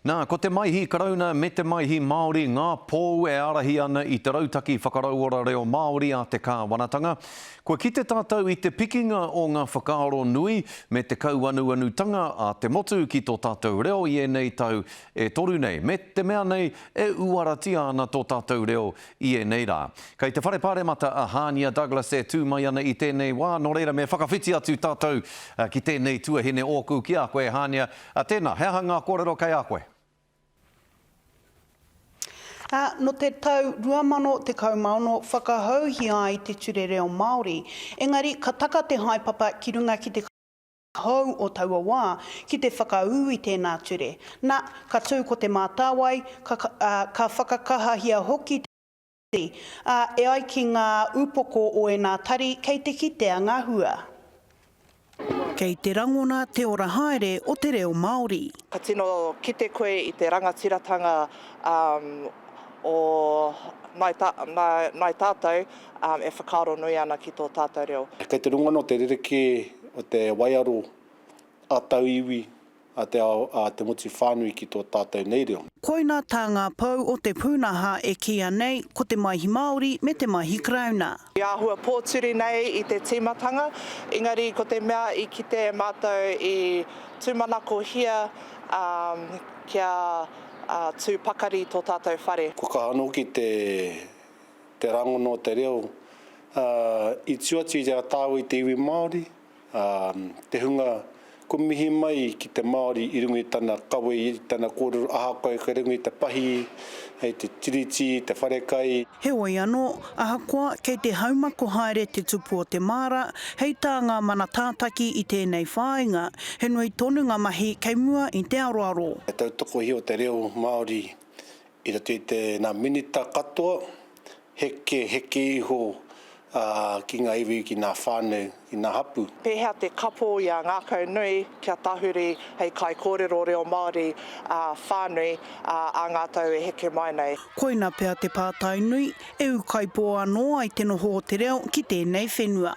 Nā, ko te Maihi Karauna me te Maihi Māori ngā pou e ārahi ana i te rautaki whakarauora reo Māori a te kāwanatanga. Kua kite tātou i te pikinga o ngā whakaaro nui me te kauanuanutanga a te motu ki tō tātou reo i ēnei tau e toru nei, me te mea nei e uaratia ana tō tātou reo i ēnei rā. Kei te Whare Pāremata a Hānia Douglas e tū mai ana i tēnei wā, nō reira me whakawhiti atu tātou ki tēnei tuahine ōku ki a koe Hānia, A tēnā, he aha ngā kōrero kei a koe? Ā, nō te tau 2016 whakahouhia ai te Ture Reo Māori, engari ka taka te haepapa ki runga ki te hou o taua wā ki te whakaū i tēnā ture. Na, ka tū ko Te Mātāwai, ka, ā, ka whakakahahia hoki te, ā, e ai ki ngā upoko o ēnā tari kei te kitea ngā hua. Kei te rangona te ora haere o te reo Māori. Ka tino kite koe i te rangatiratanga o nāi tātou e whakaaro nui ana ki tō tātou reo. Kei te rongo anō te rerekē o te waiaro a tauiwi a te ao, a te motu whānui ki tō tātou nei reo. Koina tā ngā pou o te pūnaha e kīia nei ko te Maihi Māori me te Maihi Karauna. I āhua pōturi nei i te tīmatanga, engari ko te mea i kite e mātou i tūmanakohia kia tū pakari tō tātou whare. Kua kaha anō ki te te rangona o te reo i tū atu i a tāua i te iwi Māori, ā, te hunga kua mihi mai ki te Māori i runga i tana kawe, i tana kōrero ahakoa i runga i te pahi, i te tiriti, i te wharekai. Heoi anō, ahakoa kei te haumako haere te tupu o te māra, hei tā ngā mana tātaki i tēnei whāinga, he nui tonu ngā mahi kei mua i te aroaro. Te tautokohia o te reo Māori i roto i te nā minita katoa, Heke, heke iho ki ngā iwi, ki ngā whānau, ki ngā hapū. Pēhea te kapo i a ngākau nui kia tahuri hei kaikōrero reo Māori whānui ā ngā tau e heke mai nei? Koina pea te pātai nui, e ūkaipō anō ai te noho o te reo ki tēnei whenua.